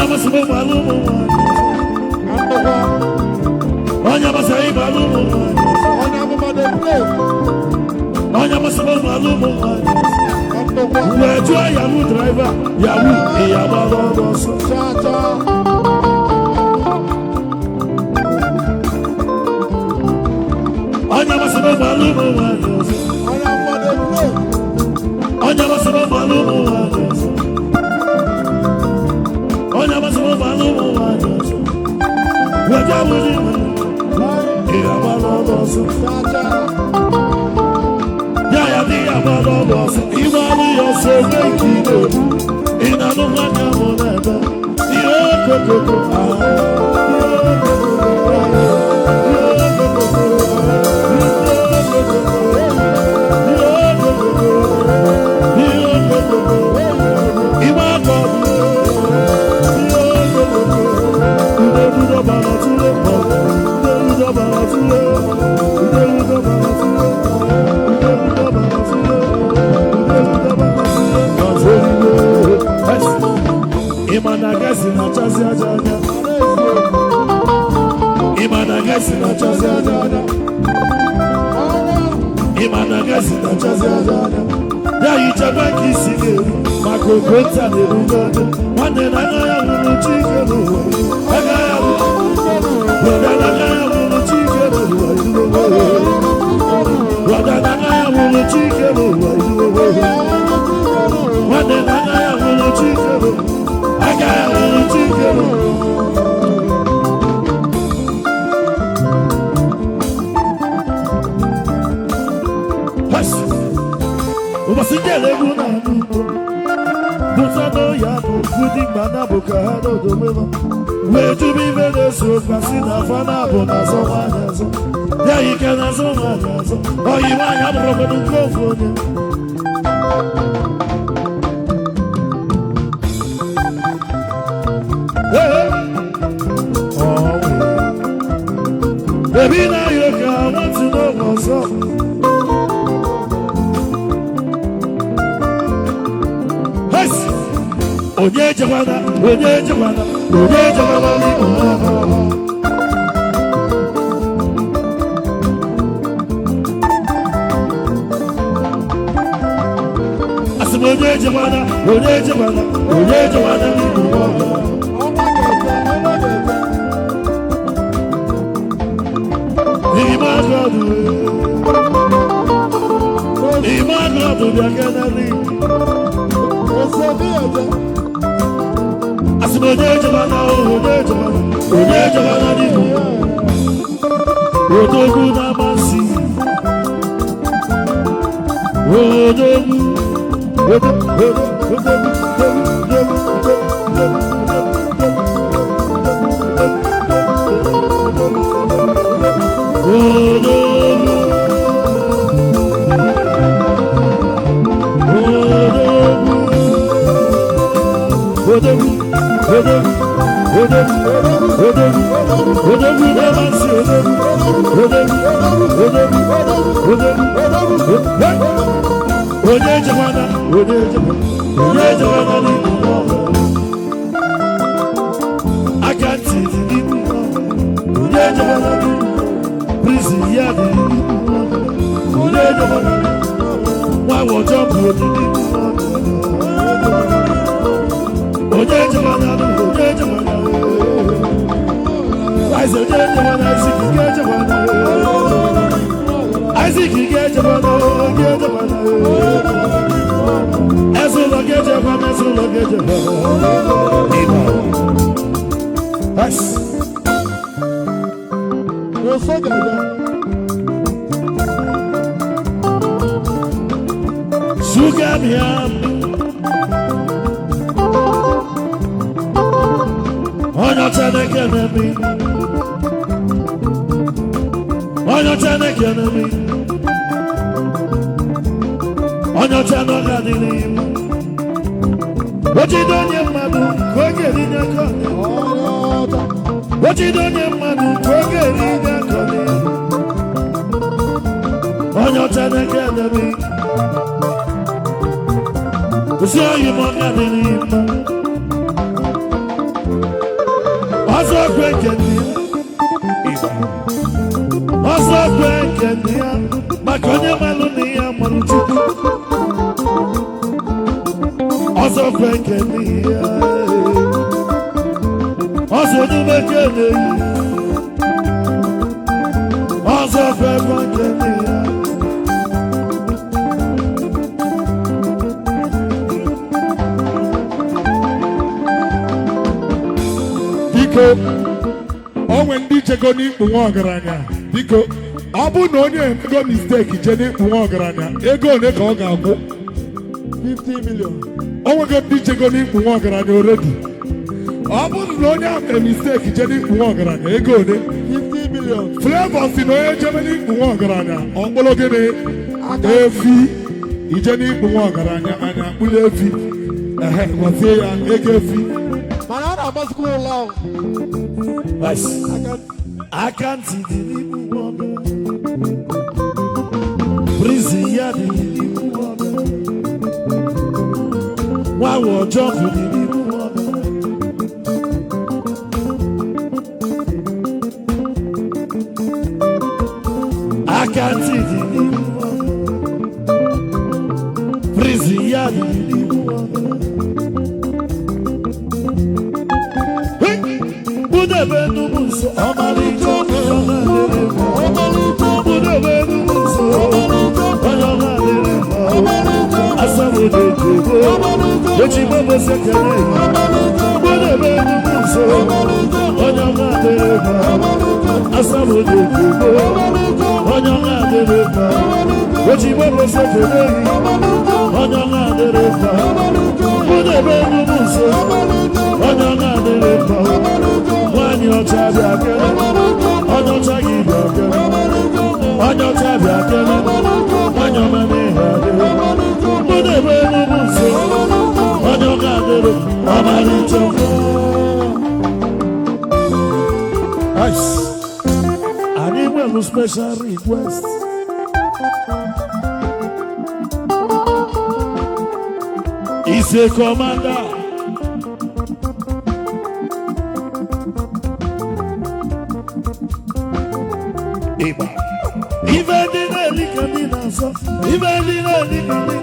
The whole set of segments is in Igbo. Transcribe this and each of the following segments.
Onye masị m gbalụ ụmụ nwaanyị ọsọ. Onye masị anyị gbalụ ụmụ nwaanyị ọsọ. Onye masị m gbalụ ụmụ nwaanyị ọsọ. Wee jụọ yahoo driver, yahoo ị ya gbara ọrụ ọsọ. Onye masị m gbalụ ụmụ nwaanyị ọsọ. Onye masị m gbalụ ụmụ nwaanyị ọsọ. Onye masị m gbalụ ụmụ nwaanyị ọsọ. Wee jụọ wuli ị ya gbara ọrụ ọsọ. Ya ya dị ya gbara ọrụ ọsọ. Ịgbalụ ya ọsọ enwe nke ị na-ekwu. Ị na-anụ nwanne m n'ebe. Ihe okokoko ahụ. Ihe okokoko ahụ. Ihe okokoko ahụ. Ihe okokoko ahụ. Ihe okokoko ahụ. Ịgba aka ọdụ. Ihe okokoko. Ude ude bara tụle. Ude ude bara tụle. Ude ude bara tụle. Ude ude bara tụle. Ude ude bara tụle. Ịma na gaasị na-achazi aja anya. Ịma na gaasị na-achazi aja anya. Ịma na gaasị na-achazi aja anya. Ya hichakwa ka isi ga-eru maka okonta na-erube anya. Nwanne na aka ya hụrụ Chike n'ụwa. Aka ya hụrụ. Brọda na aka ya hụrụ Chike n'ụwa. Brọda na aka ya hụrụ Chike n'ụwa. Nwanne na aka ya hụrụ Chike n'ụwa. Aka ya hụrụ Chike n'ụwa. Hush! Ụbọchị ndị egwu na-anụ ugbo bụta n'oyi bụ ụdị mgba na bụ ka ha n'odomema wee jụba ibe na-eso okwu asị na afọ na-abụ na azọ nwaanyị azọ ya ike na azọ nwaanyị azọ oyi nwaanyị abụrụkwanụ nke ofu onye. Ee, ọ nwee. Baby, now you can want to know what's up. Hey! Onye ejekwana, onye ejekwana, onye ejekwana n'ime ọhụrụ. Asị m onye ejekwana, onye ejekwana, onye ejekwana n'ime ọhụrụ. Ime agọdụ, ime agọdụ bịa keneli. Asị m onye ejekwana, onye ejekwana, onye ejekwana n'ime ọhụrụ. Odogwu na-amasị. Odogwu, odogwu, odogwu, odogwu, odogwu, odogwu, odogwu, odogwu, odogwu, odogwu, odogwu, odogwu, odogwu na-amasị odogwu, odogwu, odogwu, odogwu, odogwu. Onye ejekwana, onye ejekwana, onye ejekwana n'ime ọhụrụ. Aka ntị dị n'ime ọhụrụ. Onye ejekwana n'ime prison ya dị n'ime ọhụrụ. Onye ejekwana nwa ọjọọ bụ odi n'ime ọhụrụ. Onye ejekwana n'ụlọ, onye ejekwana Isaac, onye ejekwana, Isaac, nke ejekwana. Isaac, nke ejekwana, nke ejekwana. Eze ụlọ nke ejekwana, eze ụlọ nke ejekwana. Ịba. Yes. Sugar me up. Onye ọcha na-ekene mi. Onye ọcha na-ekene mi. Onye ọcha na ọ ga-adịrị mma. O jide onye mmadụ ka ọ ga-eri n'aka ọ na-eri. O jide onye mmadụ ka ọ ga-eri n'aka ọ na-eri. Onye ọcha na-ekene mi. Osi oyi m ọ ga-adịrị mma. kwe ekene ya. Ọsọ kwe ekene ya maka onye malụ na ya malụ Chukwu. Ọsọ kwe ekene ya. Ọsọ onume kene ya. Ọsọ kwe ekene ya. Biko, onwe ndị chego n'ikpu nwa ọgaranya. Biko, ọ bụrụ na onye emego mistake je n'ikpu nwa ọgaranya, ego ole ka ọ ga-akwụ? 50 million. O nwego ndị chego n'ikpu nwa ọgaranya already. Ọ bụrụ na onye ahụ mere mistake je n'ikpu nwa ọgaranya, ego ole? 50 million. Flavour si na onye jebe n'ikpu nwa ọgaranya, ọ mkpụrụ gịnị? Efi. Ije n'ikpu nwa ọgaranya, anya mkpụrụ efi. Ehe, gwazie ya ego efi. Mana ọ na-agbazikwa ụlọ ahụ. Nice. Aka Aka ntị dị n'ikpu nwa ọgaranya. Prison ya dị n'ikpu nwa ọgaranya. Nwa ọjọọ bụ dị n'ikpu nwa ọgaranya. Aka ntị dị n'ikpu nwa ọgaranya. Prison ya dị n'ikpu nwa ọgaranya. Budebe n'ugwu nso, ọmalịcha onye ọma dịrị mma. Budebe n'ugwu nso, onye ọma dịrị mma. Asamodo jebo, echi gbogbo sekere. Budebe n'ugwu nso, onye ọma dịrị mma. Asamodo jebo, onye ọma dịrị mma. Echi gbogbo sekere, onye ọma dịrị mma. Budebe n'ugwu nso, onye ọma dịrị mma. Nwanyị ọcha bịa kele, onye ọcha gị bịa kele, onye ọcha bịa kele, nwanyị ọma n'ihe adịrị. Mụdebe n'ugwu nso, onye ọka adịrị, ọmalịcha. Ice. Anyị nwere special request. Is a commander. Ịgba. Ife ndị na-eli ka ndị na-asọ, ife ndị na-eli ka ndị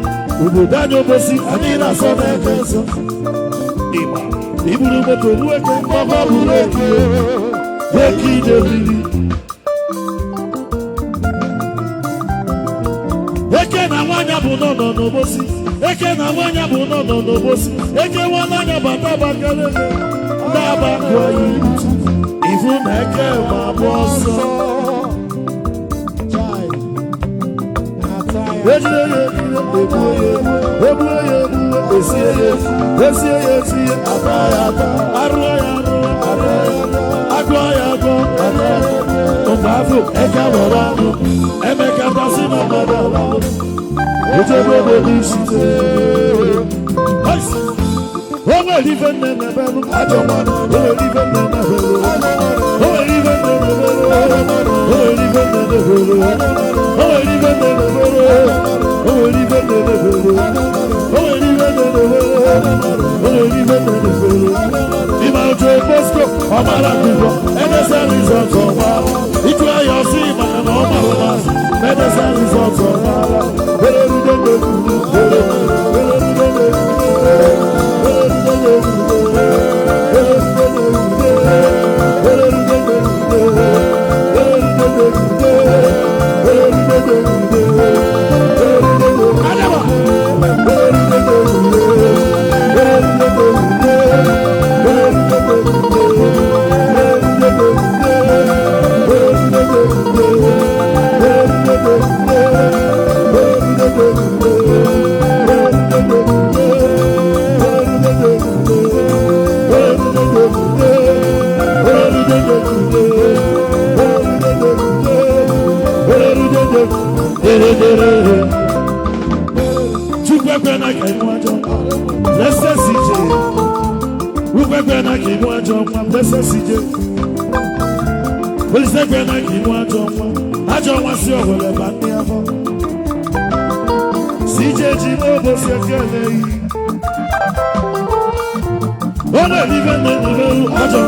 obodo anyị Obosi anyị na-asọ na-eke nsọ. Ịgba. Iburu moto ruo eke, mgbakọ buru eke, eke idebiri. Eke na nwanyị bụ nọ nọ n'Obosi, eke na nwanyị bụ nọ nọ n'Obosi, eke nwa anya bata Abakaliki, ndị Aba kụọ ya ibu. Ifu na eke ma bụ ọsọ. Chai. Na-ata ya. Ejide ya ejide, egbuo ya egbu, egbuo ya egbuo, esie ya esi, esie ya esie, ata ya ata, arụọ ya arụọ, ata ya ata, agụọ ya agụọ, ata ya ata. Mgbe afọ eke were anụ, emeka tasị na mmadụ ala. Ojebe obodo isi. O nwere ife nne na-ebelu, ajọ mmadụ, o nwere ife nne na-ebelu. O nwere ife nne na-ebelu, o nwere ife nne na-ebelu. O nwere ife nne na-ebelu, o nwere ife nne na-ebelu. O nwere ife nne na-ebelu, o nwere ife nne na-ebelu. Ịma otu Bosco, ọ mara akwụkwọ, edesa result ọma. Ịjụ ya ọsị maka na ọ mara masị, edesa result ọma. Were rude n'okwuru, were, were rude n'okwuru, were rude n'okwuru, were rude n'okwuru, were rude n'okwuru, were rude n'okwuru, were rude n'okwuru, were rude n'okwuru. Adama! Were rude n'okwuru, were rude n'okwuru, were rude n'okwuru, were rude n'okwuru, were rude n'okwuru, were rude n'okwuru, were rude n'okwuru, were rude n'okwuru, were rude n'okwuru, were rude n'okwuru, were rude n'okwuru, were rude n'okwuru, were rude n'okwuru. Dere dere. Chukwu ekwena ka ịmụ ajọ nwa. Blessed CJ. Chukwu ekwena ka ịmụ ajọ nwa. Blessed CJ. Olise ekwena ka ịmụ ajọ nwa. Ajọ nwa si Owere ba ndị afọ. CJ ji n'Obosi ekele yi. Ọ na-elibe nne na-emerụ ajọ.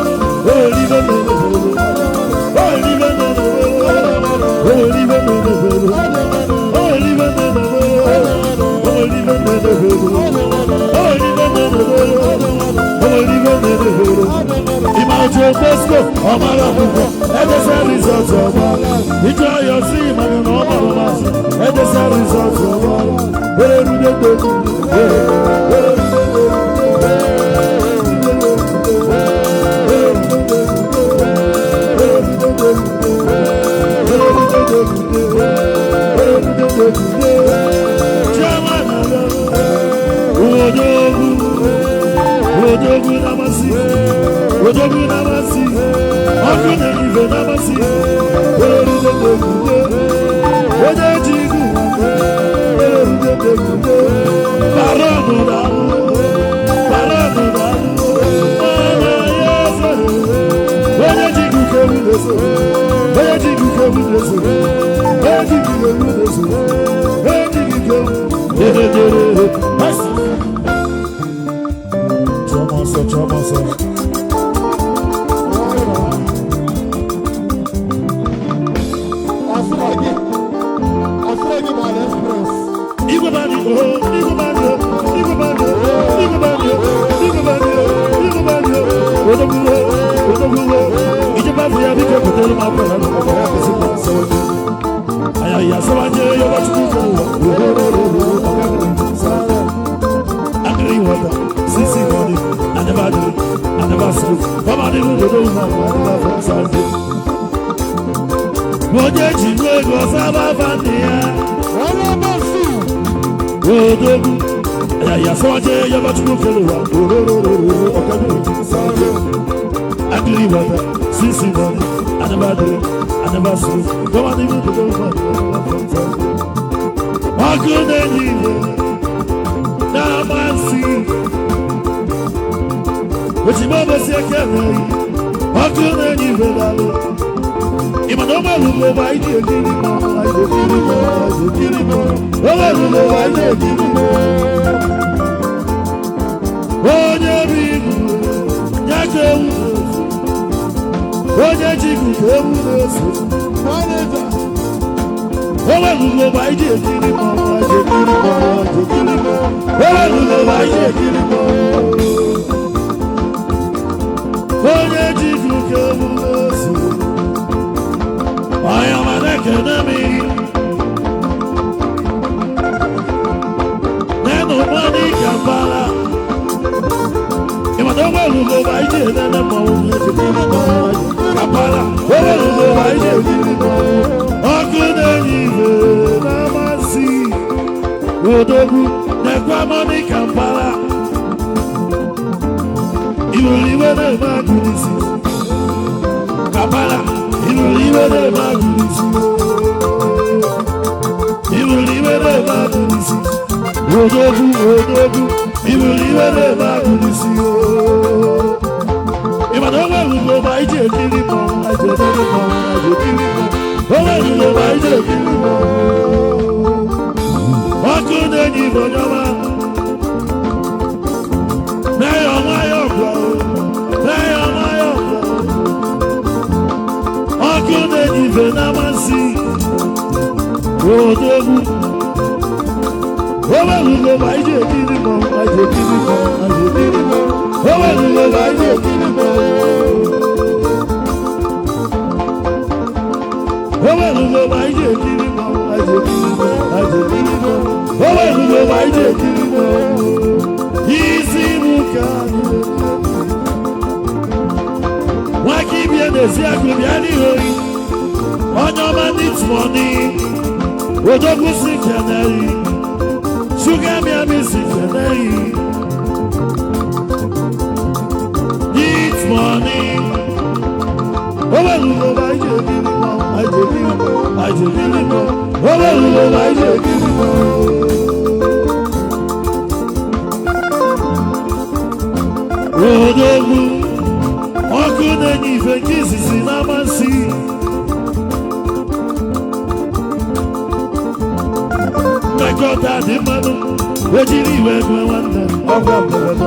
Ọgwa mberede,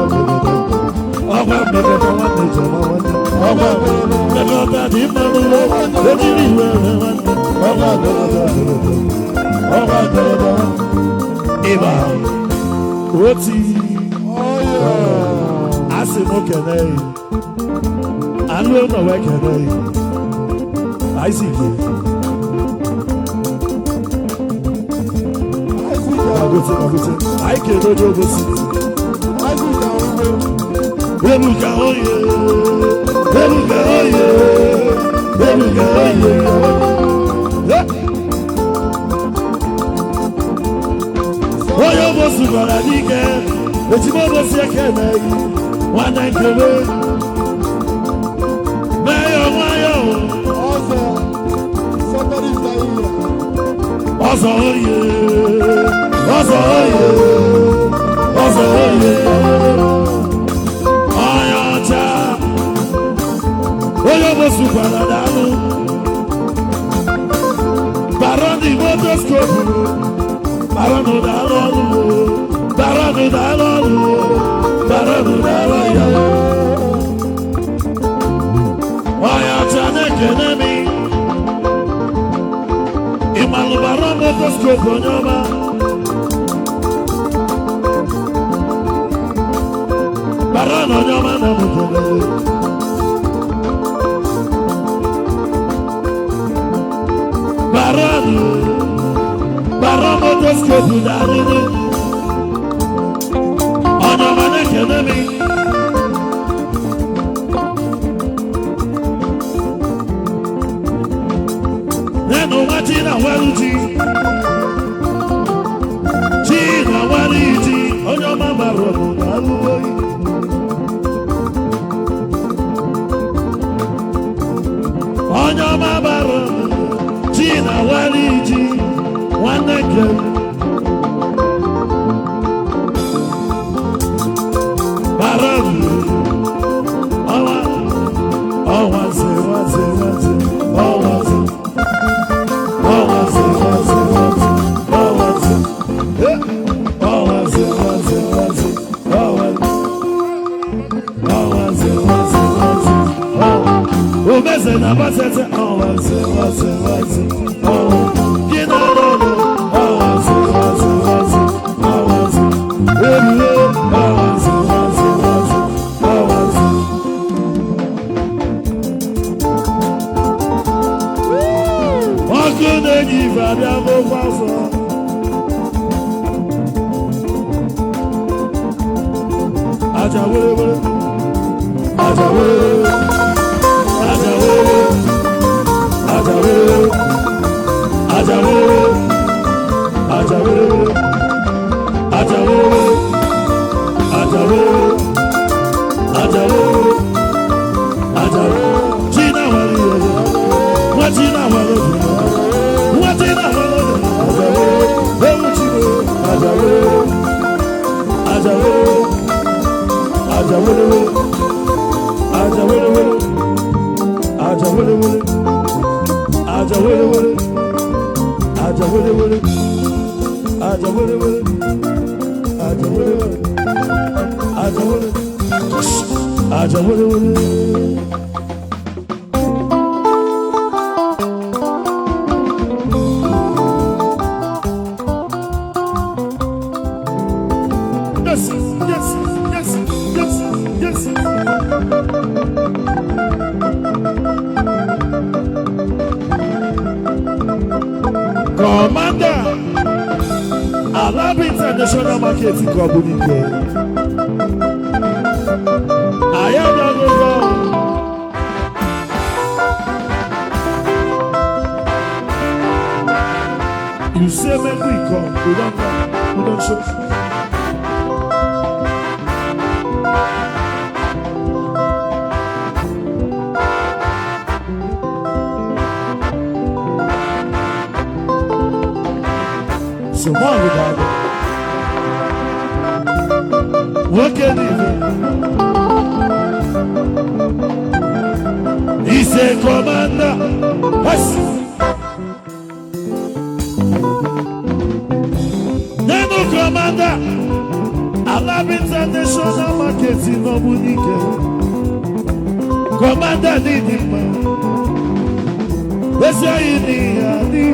ọgwa mberede, nwanne jọma nwanne. Ọgwa mberede. Agụlọta dị mma n'ụlọ, ejiri iwe nwanne, ọnwa agụlọta, ọnwa agụlọta, ịba, oti, asị m kene, anụ ụlọ wee kene, Isaac, magote, magote, anyị kene onye obosi. Ebuka oye, Ebuka oye, Ebuka oye. Onye obosi gwara n'ike, ejima obosi ekene gị, nwanne nkebe. Mee ya nwayọọ, ọzọ oye, ọzọ oye, ọzọ oye. Onye ọcha, onye obosi gwara daalụ. Barani motoskopu, barani daalụ ọlụ, barani daalụ ọlụ, barani daalụ ya. Onye ọcha na-ekene mi, ịmalụ baron motoskopu onye ọma. Baron onye ọma na m kelere. Baron, Baron motoskopu daalụ. Onye ọma na-ekene mi. Nenu nwa chi na nwere ji. Chi na nwere ji. Onye ọma baron daalụ oyi. Onye ọma bara ji na wari ji nwanne nke m. Bara m ọnwa ọnwa ze nwaze nwaze ọnwa ze ọnwa ze nwaze nwaze ọnwa ze Eh! Ọnwa ze nwaze nwaze ọnwa ọnwa ze nwaze nwaze ọnwa Omeze na basete ọwaze waze waze ọwa gị na lọlọ ọwaze waze waze ọwaze eruo ọwaze waze waze ọwaze. Ọkụ na-enye ife abịa n'ụgwọ afọ. Aja were were, aja were were. Ajawo, ajawo, ajawo, ajawo, ajawo, ajawo, ajawo, ajawo. China wari ojo, nwa China wari ojo, nwa China wari ojo. Ajawo, ewu Chino, ajawo, ajawo, ajawo, ajawo, aja wele wele, aja wele wele, aja wele wele, aja wele wele, aja wele wele, aja wele, aja wele wele. Yes, yes, yes, yes, yes. Commander, Alaba International Market Kọbunike. Anyị abịaghị ụzọ. You say make we come, we don come, we don show. Small without Nwoke n'ife. He's a commander. Yes. Nenu commander. Alaba International Market n'Ogbunike. Commander n'ịdị mma. Ezi anyị n'ihe adị.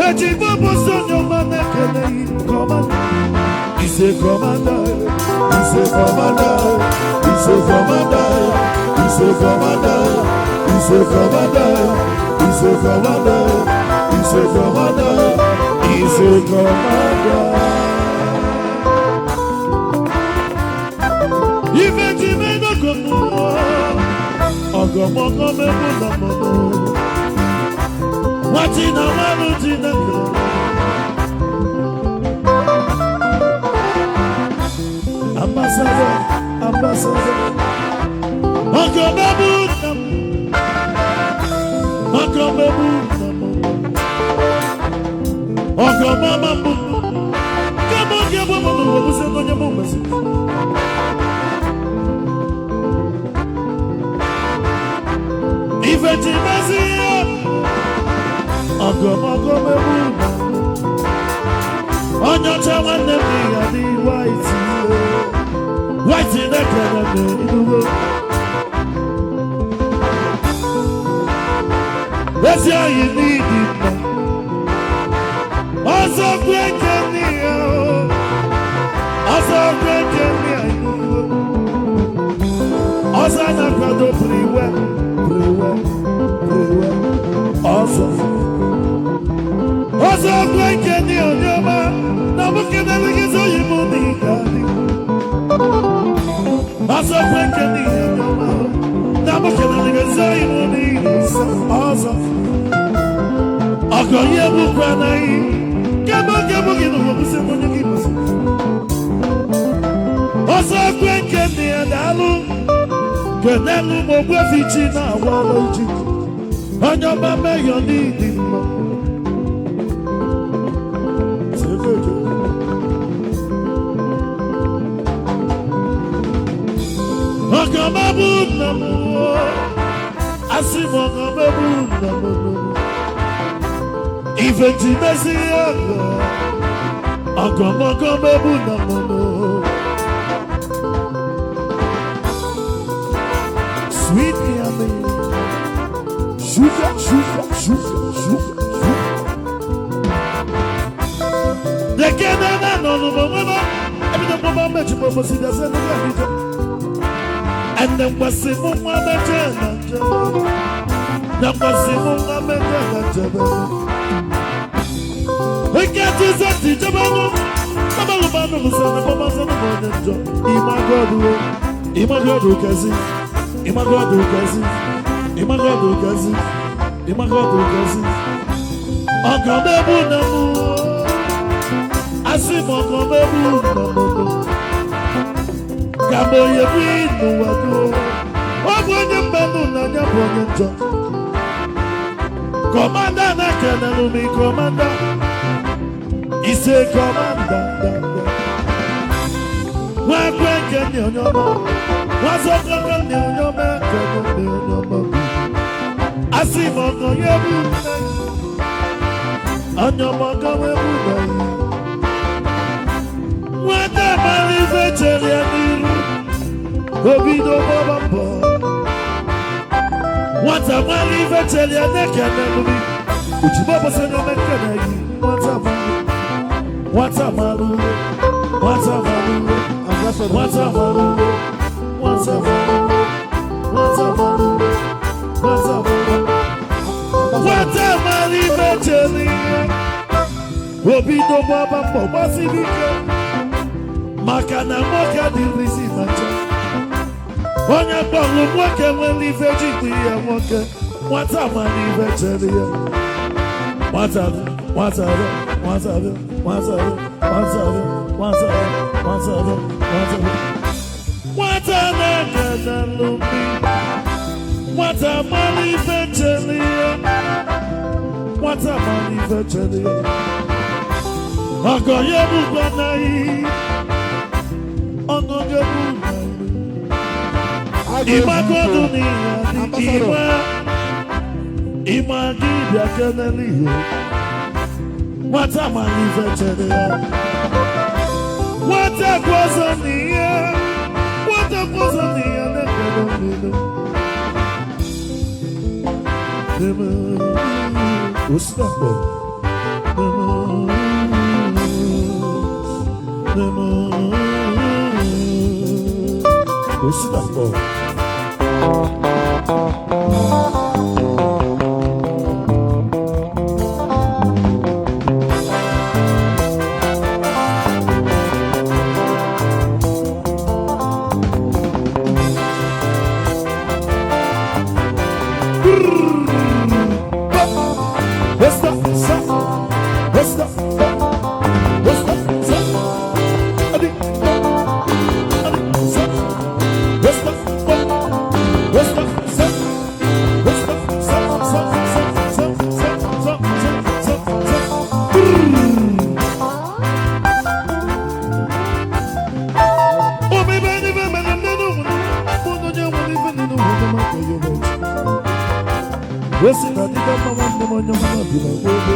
Eji bọbụ sonye ọma na-ekele gị commander. Ise commander, ise commander, ise commander, ise commander, ise commander, ise commander, ise commander, ise commander. Ife ti mẹ́dọ̀kọ̀ mú ọ, ọ̀gọ̀mọ̀gọ̀ mẹ́mú lọ́mọ́dọ́. Wọ́n ti nà wọ́n lù ti nà kúrò. Ambassador, ambassador. Ọkọ̀ mẹ́mú nà mú. Ọkọ̀ mẹ́mú nà mú. Ọkọ̀ mọ́mọ́ mú. Kẹ́mọ́ kẹ́mọ́ mọ́ mọ́ mọ́ sẹ́nu nyẹ́ mọ́ mọ́ sí. Ife ti mẹ́sì yẹ. Ọgọmọgọ mẹ́mú nà mú. Onye ọcha nwanne m ya dị white. White na-ekele m inugo. Ezi anyị n'ịdị mma. Ọzọ kwu ekene ya o. Ọzọ kwu ekene ya inugo. Ọzọ na-akwado priwe, priwe, priwe. Ọzọ. Ọzọ kwu ekene ya onye ọma. Na mụ kenere gị zoyi mụ n'ịga dị. Ọzọ kwu ekene ya onye ọma. Na mụ kenere gị zoyi mụ n'ịga ọzọ. Ọgọ ya bụkwa anaghị. Kebe oge bụ gị n'ụwa kwụsị m onye gị kwụsị. Ọzọ kwu ekene ya daalụ. Kenelu m ogbuefi chi na-awara ji. Onye ọma meyọ n'ịdị mma. Sekeje. Ọgọmabụ nna m o. Asị m ọgọmabụ nna m o. Ife ji mezi ọgọ. Ọgọmọgọmabụ nna m o. Sweet yummy. Sugar, sugar, sugar, sugar, sugar. Lekene na nọ n'ụmụ nwema. Ebido mgbọmọ mechi mgbọmọ si bịa sị ndị ga-abịa. Ene mgbasị mụ nwa meje na njebe. Na mgbasị mụ nwa meje na njebe. Ike tụzọ ti jebe nụ. Abalụmanụ lụsọ na mgbọmọsọ na onye njọ. Ịmagodu, ịmagodu kezi. Ịmagodu kezi. Ịmagodu kezi. Ịmagodu kezi. Ọgọmegbu na mụ. Asị m ọgọmegbu na mụ. Ka m onye bụ n'ụwa gụọ. Ọ bụ onye mmanụ na ya bụ onye njọ. Commander na-ekelelu m commander. Ise commander. Nwa ekwe nke ndị onye ọma. Nwa zọkọkọ ndị onye ọma ekele ndị onye ọma. Asị m ọgọ ya bụ nna ya. Onye ọma ọgọ ya bụ nna ya. Nwata mara ife chere ya n'iru. Obido gbaba mbọ. Nwata mara ife chere ya na-ekele m. Ojigbo bọsọ onye ọma ekele gị. Nwata mara. Nwata mara. Nwata mara. Ambassador. Nwata mara. Nwata mara. Nwata mara. Nwata mara. Nwata mara ife chere ya. Obido gbaba mbọ gbasiri ike. Maka na nwoke adịrịzi ma ncha. Onye kpọrọ nwoke nwere ife jide ya nwoke. Nwata mara ife chere ya. Nwata dị, nwata dị, nwata dị, nwata dị, nwata dị, nwata dị, nwata dị, nwata dị. Nwata na-ekele mbi. Nwata mara ife chere ya. Nwata mara ife chere ya. Ọgọ ya bụkwa naghị. Ọgọ ya bụ naghị. Ịmagodu n'ihe dị ịma. Ịma gị bịa kenele ihe. Nwata mara ife chere ya. Nwata kwụ ọzọ n'ihe. Nwata kwụ ọzọ n'ihe na-ekele mmiri. Eme. Osidakpo. Osidakpo. What's up? What's up? What's up? Adi, adi, sa. What's up? What's up? Sa. What's up? Sa, sa, sa, sa, sa, sa, sa, sa, sa. Oh, baby, baby, baby, baby, wesi na dịka mma nwanne m onye ọma bi na gbogbo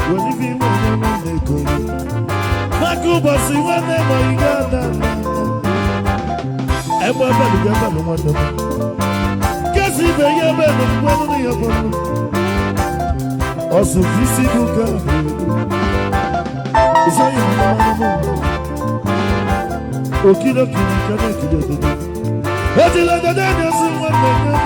were ife inwe onye nwanne ego maka ụbọchị nwanne ma ị ga-ada egbe ebelu ga ebelu nwanne m kesi ibe ya ebelu mgbe ya bụ ọsụ isi bụ ka ịsaghị m nwanne m okirokiri ka na-ekiri ododo ejila ododo enyosi nwanne m na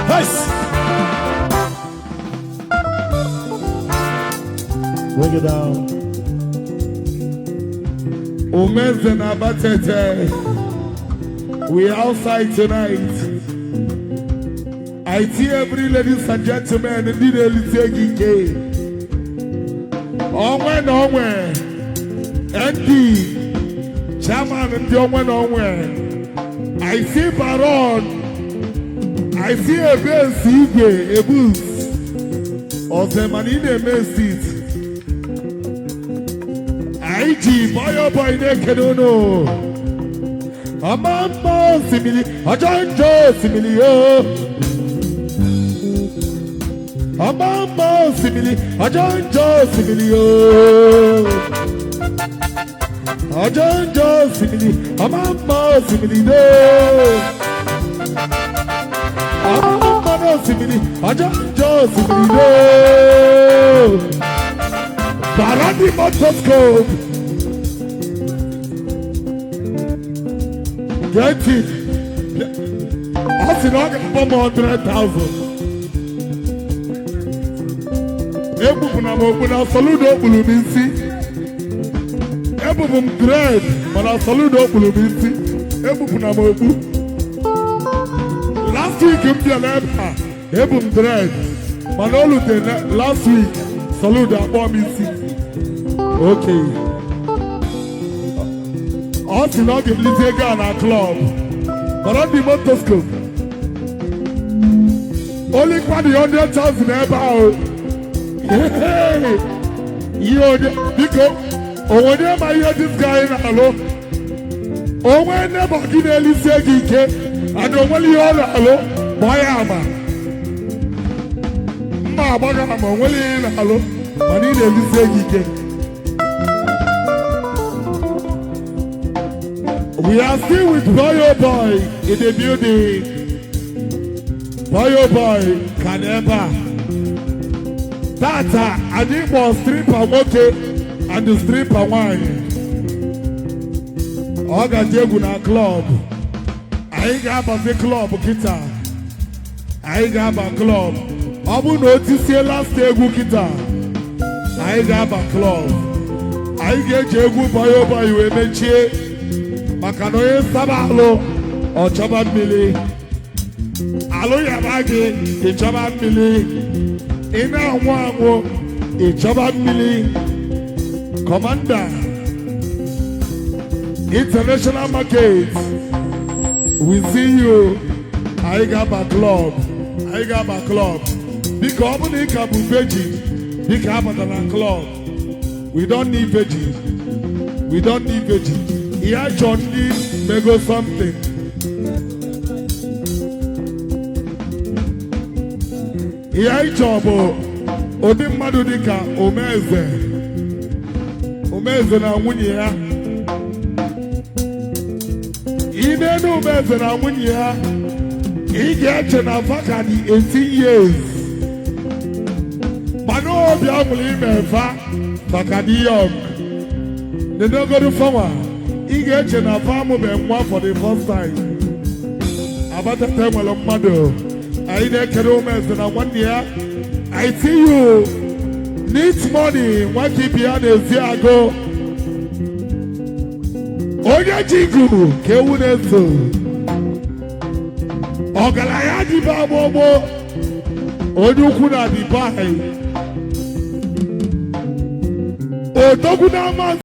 Nice. Break it down. Umeze na Abatete. We are outside tonight. I see every ladies and gentlemen ndị na-elite gị ike. Onwe na onwe. ND. Chairman ndị onwe na onwe. I see Baron. I see Ebesi Igwe Ebus. Ọzọ mana ị na-eme sit. Anyị ji bọyọ bọyị na-ekene unu. Ọma mma osimiri, ọjọ njọ osimiri o. Ọma mma osimiri, ọjọ njọ osimiri o. Ọjọ njọ osimiri, ọma mma osimiri do. Ọma mma osimiri, ọjọ njọ osimiri do. Barani Motoscope. Get it. Ọ sị na ọ ga-akpọ m 100,000. Egbupụna m okpu na Soludo okpuru m isi. Ebubu m dread mana Soludo okpuru m isi. Egbupụna m okpu. Last week m bịara ebe a, ebu m dread mana o lutere last week Soludo akpọ m isi. Okay. Ọ sị na ọ ga-ebulite ego a na klọb. Nọrọ ndị motoskop. Olikwa dị 100,000 ebe ahụ. Ihe onye biko onwe onye ma ihe this guy na-alụ. Onwe neighbor gị na-elisie gị ike and onwere ihe ọ na-alụ gbaa ya ama. Mma agbaghị ama onwere ihe ị na-alụ mana ị na-elisie gị ike. We are still with Boyo Boy in the building. Boyo Boy can ever. Tata, anyị kpọ stripper nwoke and stripper nwanyị. Ọ gaji egwu na klọb. Anyị ga-abazi klọb kịta. Anyị ga-aba klọb. Ọ bụrụ na o tisie last egwu kịta, anyị ga-aba klọb. Anyị ga-eji egwu Boyo Boy wee mechie. Maka na onye saba alụ ọ chọba mmiri alụ yaba gị ị chọba mmiri ị na-anwụ anwụ ị chọba mmiri ka Commander International Market, we see you. Anyị ga-aba club, anyị ga-aba club. Biko, ọ bụ na ị ka bụ virgin, biko abata na club. We don't need virgin, we don't need virgin. Ihe achọ ndị mego something. Ihe anyị chọọ bụ ụdị mmadụ dịka Omeze, Omeze na nwunye ya. Ị na-enu Omeze na nwunye ya, ị ga-eche na fa ka dị 18 years, mana obi anwụrụ ime fa, fa ka dị young. Nenegodu fanwa, ị ga-eche na fa amụbe nwa for the first time. Abatete nwere mmadụ. Anyị na-ekele Omeze na nwanne ya. I see you, neat money. Nwa ibi ya na-ezi agụ onye ji igu ka ewu na-eso. Ọgaranya dịbe agbogbo, onye ukwu na Dubai, odogwu na ama.